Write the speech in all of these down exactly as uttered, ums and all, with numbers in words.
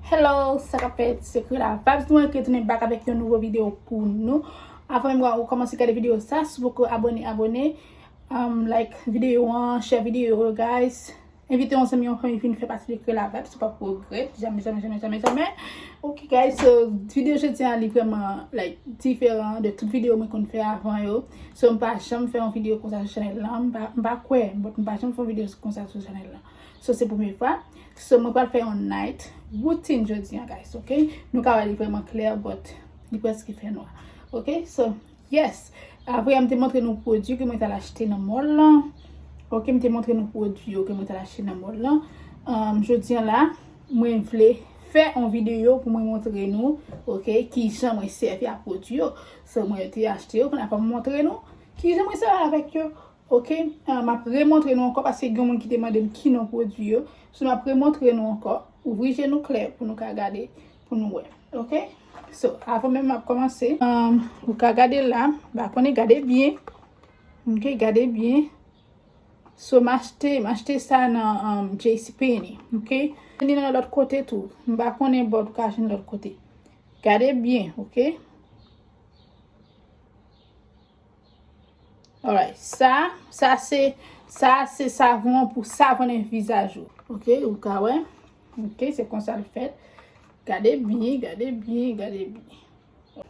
Hello, sa k ap fèt? Se Krela Vibes, nou retounen back avèk yon nouvo videyo pou nou. Avan menm ou kòmanse gade videyo sa, si w poko abòne, abòne. Um, like videyo an, share videyo yo, guys. Envite yon zanmi, yon fanmi vin fè pati de Krela Vibes, ou p ap regrèt, jamè, jamè, jamè, jamè, jamè. Ok, guys, so videyo jodi an li vrèman, like, diferan de tout videyo mwen konn fè avan yo. So m pa janm fè yon videyo konsa sou chanèl lan, m pa, m pa kwè, but m pa janm fè yon videyo konsa sou chanèl lan. So se premye fwa. So mwen pral fè yon night routine jodi an, guys, ok? Nou ka wè li vrèman klè, but li prèske fè nwa. Ok, so, yes. Avan m te montre nou pwodui ke mwen t al achte nan mall lan. Ok, m te montre nou pwodui yo ke mwen t al achte nan mall lan. Um, jodi an la, mwen vle fè yon videyo pou mwen montre nou, ok, kijan mwen sèvi ak pwodui yo. So mwen te achte yo, kounye a fò m montre nou kijan mwen sèvi avèk yo. Ok, ah, m ap remontre nou ankò paske gen moun ki te mande m ki non pwodui yo. So m ap remontre nou ankò. Ouvri je nou klè pou nou ka gade, pou nou wè. Ok, so avan menm m ap kòmanse, um, ou ka gade la, m pa konnen, gade byen. Ok, gade byen. So m achte, m achte sa nan, um, JCPenney. Ok, li nan lòt kote tou. M pa konnen, but ou ka jwenn lòt kote. Gade byen, ok? Alright, sa, sa se, sa se savon pou savonnen vizaj ou. Ok, ou ka wè. Ok, se konsa l fèt. Gade byen, gade byen, gade byen.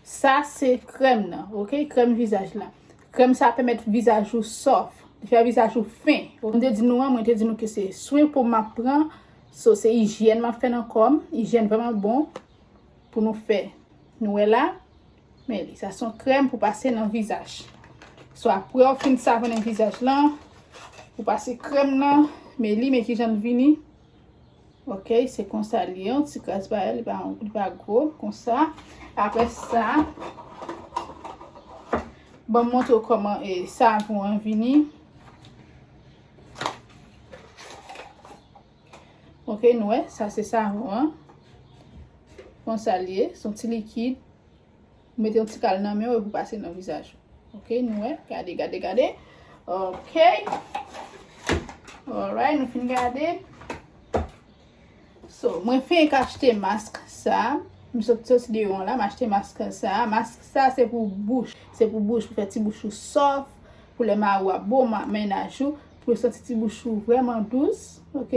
Sa se krèm nan, ok? Krèm vizaj la. Krèm sa pèmèt vizaj ou soft. Li fè vizaj ou fen. M te di nou an, mwen te di nou ke se swen po m ap pran. So, se ijyèn m ap fè nan kò m. Ijyèn vrèman bon pou nou fè. Nou wè la? Men li, sa se yon krèm pou pase nan vizaj. So, apre w fin savonnen vizaj lan, ou pase krèm nan, men li, men kijan l vini. Ok, se konsa li ye, yon ti kras bagay, li pa, li pa gwo, konsa. Apre sa, ban m montre w kòman, e, savon an vini. Ok, nou wè, sa se savon an. Konsa li ye, se yon ti likid. Ou mete yon ti kal nan men w epi w pase nan vizaj ou. Ok, nou wè, gade, gade, gade. Ok. Alright, nou fin gade. So, mwen fenk achte mask sa. M sot soti deyò an la, m achte mask sa. Mask sa se pou bouch. Se pou bouch, pou fè ti bouch ou soft, pou lè mari w ap bo, ma-, mennaj ou, pou yo santi ti bouch ou vrèman dous. Ok?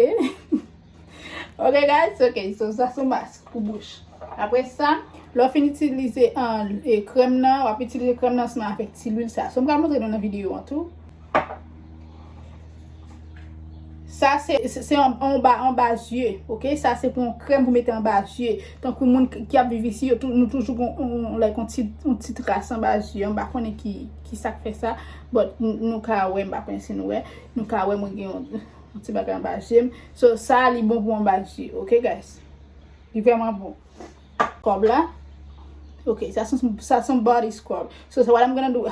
Ok, guys? Ok, so sa se mask pou bouch. Apre sa, lè w fin itilize, an, e, krèm nan, w ap itilize krèm nan ansanm avèk ti lwil sa. So, m pral montre nou nan videyo an tou. Sa se, se, se yon, yon ba, yon baz zye, ok? Sa se pou yon krèm pou mete anba zye. Tankou moun k-, ki ap viv isi, yo tou, nou toujou gon, on, on, like, on ti, on ti tras anba zye. M pa konnen ki, ki sa k fè sa, but n-, nou ka wè, m pa konnen si nou wè. Nou ka wè, mwen gen yon, yon ti bagay anba zye m. So, sa, li bon pou anba zye, ok, guys? Li vrèman bon. Scrub la. Ok, sa se, sa se yon body scrub. So, sa, wala m gen nan dou-,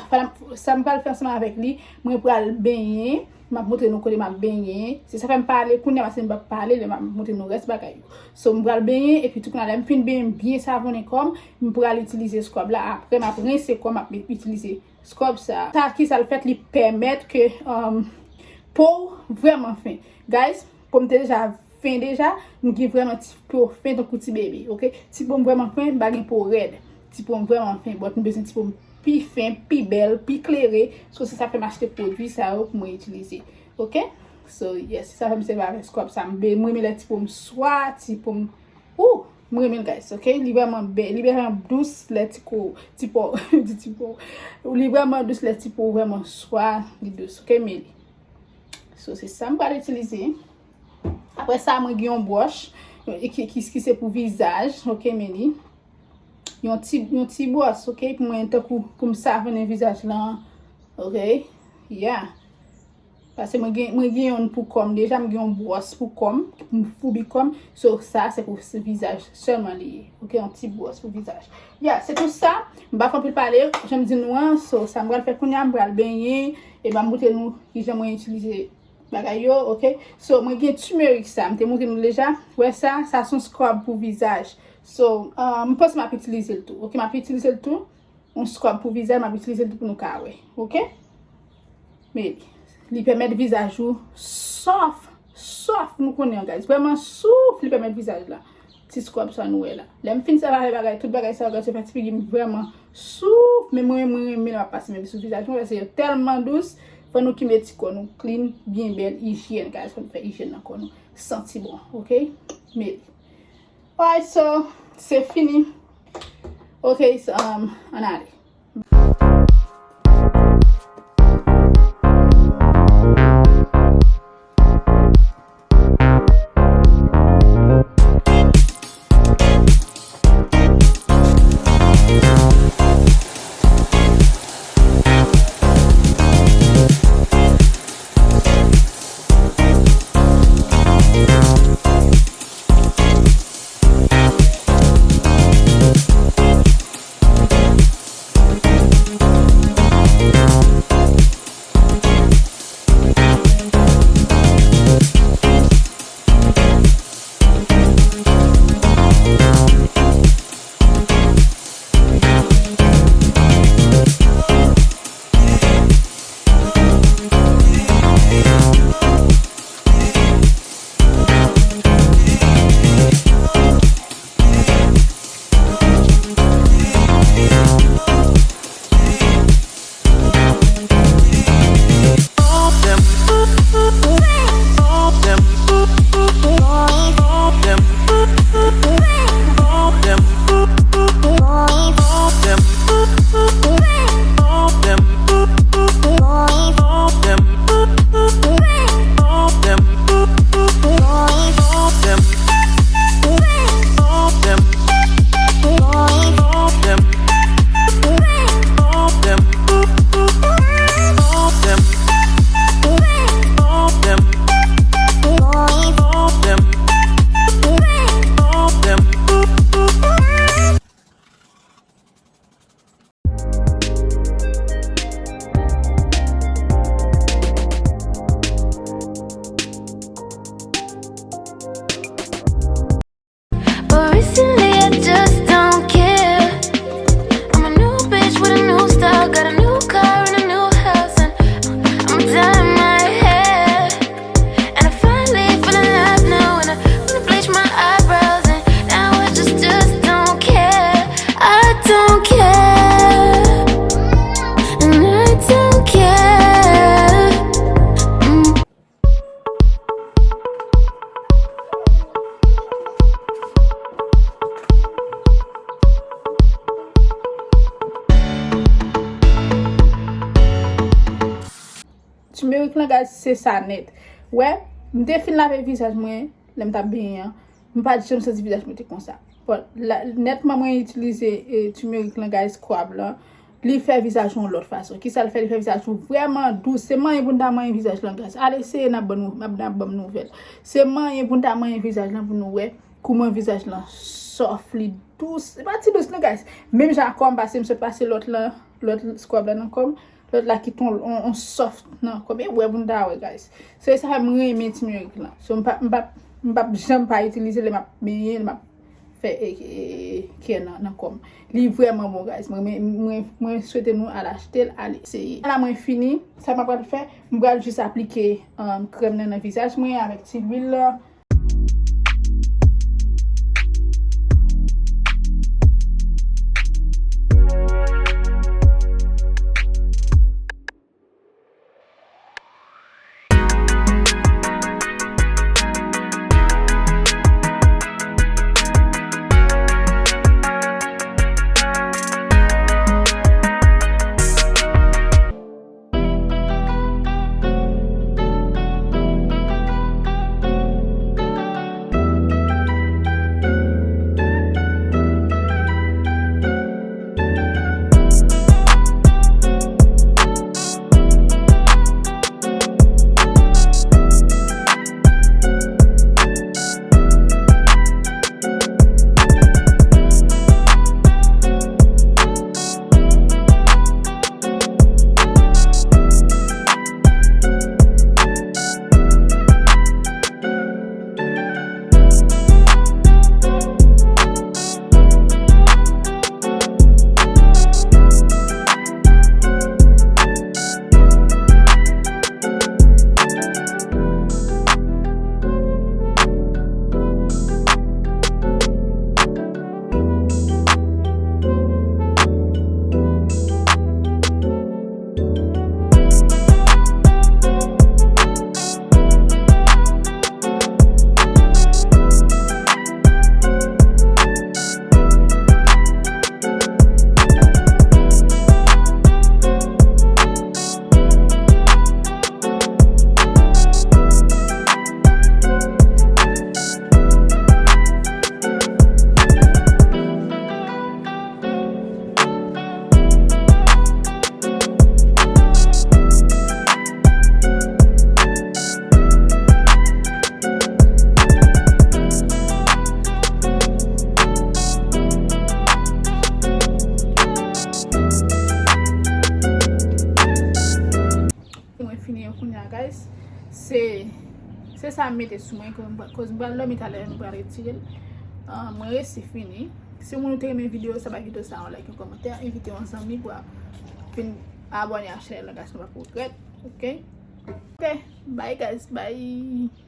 sa m pral fè ansanm avèk li, mwen pral benyen, m ap montre nou kote m ap benyen. Se sa fè m pale kounye a, paske m p ap pale lè m ap montre nou rès bagay yo. So, m pral benyen, epi tou kounye a, lè m fin benyen, m byen savonnen kò m, m pral itilize scrub la. Apre, m ap rense kò m, m ap itilize scrub sa. Sa, kisa l fèt, li pèmèt ke, um, po w vrèman fen. Guys, po m te deja fen deja, m gen vrèman ti po fen tankou ti bebe, ok? Ti po m vrèman fen, m pa gen po rèd. Ti po m vrèman fen, but m bezwen ti po m pi fen, pi bèl, pi klere. So, se sa fè m achte pwodui sa yo pou mwen itilize, ok? So, yes, se sa fè m sèvi avèk scrub sa. M be-, m renmen lè ti po m swa, ti po m, ou, m renmen l, guys, ok? Li vrèman bè-, li vrèman dous lè ti ko, ti po, di ti po. Li vrèman dous lè ti po vrèman swa, li dous, ok? Men li. So, se sa m pral itilize. Apre sa, mwen gen yon bwòch, e ki, ki, ki se pou vizaj, ok, men li. Yon ti, yon ti bwòs, ok, pou mwen, tankou, pou m savonnen vizaj lan, ok, yeah. Paske mwen gen, mwen gen youn pou kò m deja, mwen gen yon bwòs pou kò m, pou m foubi kò m. So, sa, se pou s-, vizaj sèlman li ye, ok, yon ti bwòs pou vizaj. Yeah, se tout sa, m pa fè anpil pale, jan m di nou an, so, sa m pral fè kounye a, m pral benyen, e m ap montre nou kijan mwen itilize bagay yo, ok? So, mwen gen turmeric sa, m te montre nou deja. Wè sa, sa se yon scrub pou vizaj. So, uh, m panse m ap itilize l tou, ok? M ap itilize l tou. Yon scrub pou vizaj, m ap itilize l tou pou nou ka wè, ok? Men li, li pèmèt vizaj ou soft, soft, nou konnen an, guys. Vrèman soft, li pèmèt vizaj la. Ti scrub sa nou wè la. Lè m fin sèvi avèk bagay, tout bagay sa yo, guys, yo fè ti figi m vrèman soft. Men mwen, mwen renmen lè m ap pase menm sou vizaj mwen, paske yo tèlman dous. Fò nou kenbe ti kò nou clean, byen bèl, ijyèn, guys. Fò nou fè ijyèn nan kò nou. Santi bon, ok? Men, alright, so, se fini. Ok, so, um, ann ale. But recently I just don't care. I'm a new bitch with a new style, got a new car and a new house, and I'ma dye my hair. And I finally feel alive now, and I wanna bleach my eyebrows, and now I just, just don't care. I don't care, and I don't care. Mm. Turmeric lan, guys, se sa nèt. Wè, m te fin lave vizaj mwen, lè m t ap benyen an, m pa t janm santi vizaj mwen te konsa. Bon, la, nètman mwen itilize, e, turmeric lan, guys, scrub lan. Li fè vizaj yon lòt fason. Kisa l fè? Li fè vizaj ou vrèman dous. Se manyen pou n ta manyen vizaj lan, guys. Al eseye, n ap ban nou, n ap, n ap ban m nouvèl. Se manyen pou n ta manyen vizaj lan pou nou wè kouman vizaj lan soft, li dous. Se pa ti dous non, guys. Menm jan ak kò m, pase m sot pase lòt lan, lòt scrub lan nan kò m. Lòt la ki t on, on, on soft nan kò m. E wè pou n ta wè, guys. Se sa fè m renmen turmeric lan. So, m p ap, m p ap, m p ap janm pa itilize l lè m ap benyen, lè m ap fè, e, e, e, kè nan, nan kò m. Li vrèman bon, guys. Mwen, mwen, mwen, mwen swete nou al achte l, al eseye. La mwen fini. Sa m ap pral fè, m pral jis aplike, um, krèm nan nan vizaj mwen avèk ti lwil la. Sa m mete sou mwen, koz m pral dòmi talè, m pral retire l. Ah, mwen resi fini. Si moun ou te renmen videyo sa, bay videyo sa yon like, yon kòmantè, envite yon zanmi pou a vin abòne a chanèl la, guys, nou pa pou regrèt. Ok? Ok, bye guys, bye.